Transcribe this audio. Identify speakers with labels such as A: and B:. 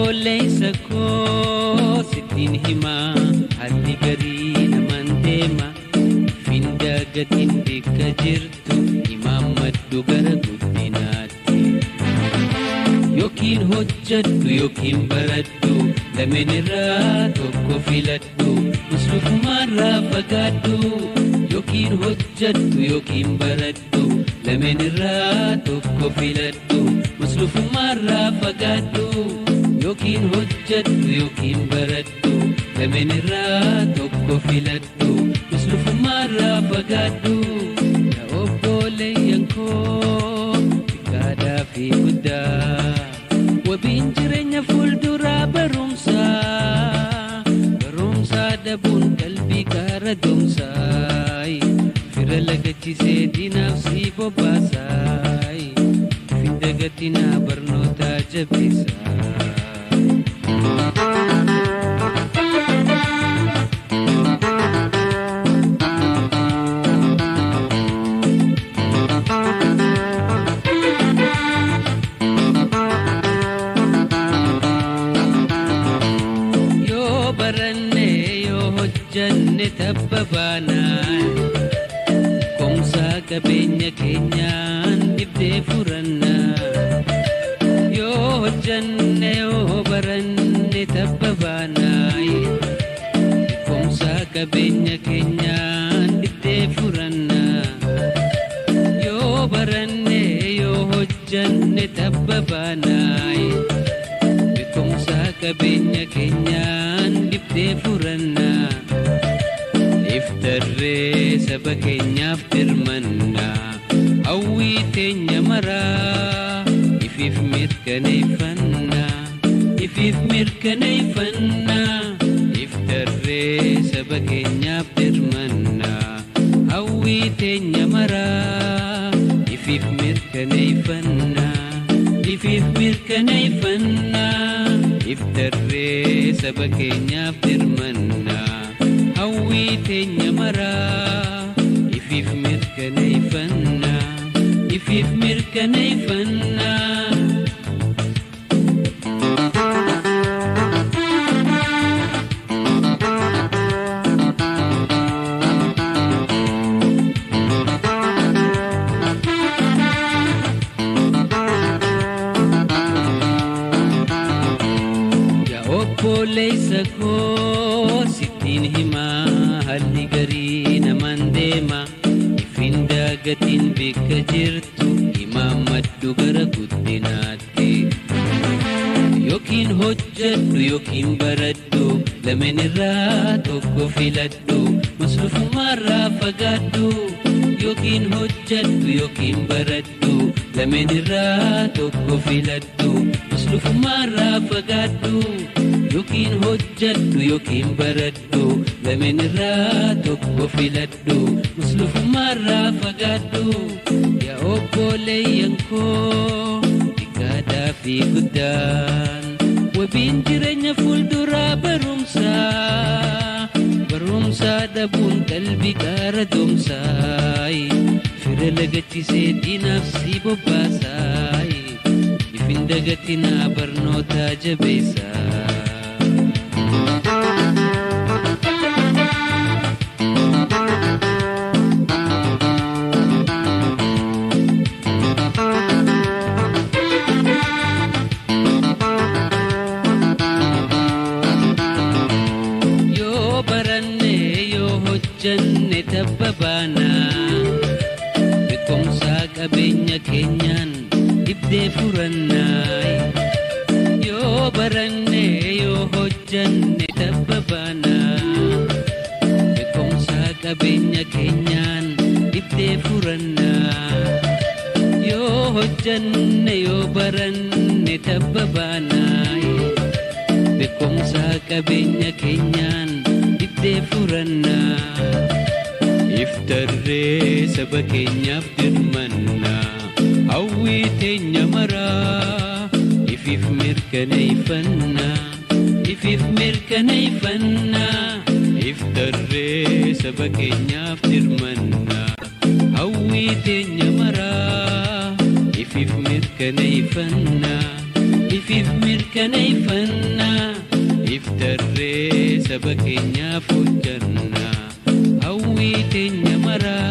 A: obboleessa koo sittiin himaa haalli garii namaan deema finda gatiin bakka jirtu imaammadhu gara guddinaatti yookiin hojjadhu yookiin baradhu lameen irraa tokko filadhu muslukumaarraa fagaadhu yookiin hojjadhu yookiin baradhu lameen irraa tokko filadhu muslukumaarraa fagaadhu yookiin hojjadhu yookiin baradhu lameen irraa tokko filadhu muslukumaarraa fagaadhu yaa obboleeyyan koo xiqqaadhaa fi guddaa wabiin jireenya fuulduraa barumsaa barumsaa dhabuun qalbii kaara doomsaa fira lagachisee diinaaf si bobbaasaa finda gatinaa barnootaa jabeessaa. Yoo baranne yoo hojjanne tabba baanaan komsaa qabeenya keenyaan dhibdee furannaa. Yoo hojjanne yoo baranne tabba baanaan komsaa qabeenya keenyaan dhibdee furannaa. Yoo baranne yoo hojjanne tabba baanaan beekumsa qabeenya keenyaan dhibdee furannaa. Iftarree saba keenyaaf dirmannaa hawwii teenya maraa ifiif mirkaneeffannaa ifiif mirkaneeffannaa iftarree saba keenyaaf dirmannaa hawwii teenya maraa ifiif mirkaneeffannaa ifiif mirkaneeffannaa iftarree saba keenyaaf dirmannaa hawwii teenya maraa ifiif mirkaneeffannaa ifiif mirkaneeffannaa. Yaa obboleessa koo sittiin himaa haalli garii namaan deema ifinda gatiin bakka jirtu imaammadhu gara guddinaatti yookiin hojjadhu yookiin baradhu lameen irraa tokko filadhu muslukumaarraa fagaadhu yookiin hojjadhu yookiin baradhu lameen irraa tokko filadhu muslukumaarraa fagaadhu yookiin hojjadhu yookiin baradhu lameen irraa tokko filadhu muslukumaarraa fagaadhu yaa obboleeyyan koo xiqqaadhaa fi guddaan wabiin jireenya fuulduraa barumsaa barumsaa dhabuun qalbii kaara doomsaa fira lagachisee diinaaf si bobbaasaa ifin dagatinaa barnootaa jabeessaa. Yoo baranne yoo hojjanne tabba baanaa beekumsa qabeenya keenyaan dhibdee furannaa. Yoo baranne yoo hojjanne tabba baanaa beekumsa qabeenya keenyaan dhibdee furannaa. Yoo hojjanne yoo baranne tabba baanaa beekumsa qabeenya keenyaan dhibdee furannaa. Iftarree saba keenyaaf dirmannaa hawwii teenya maraa ifiif mirkaneeffannaa ifiif mirkaneeffannaa iftarree saba keenyaaf dirmannaa hawwii teenya maraa ifiif mirkaneeffannaa. Ifiif mirkaneeffannaa iftarree saba keenyaaf hojjannaa hawwii teenya maraa.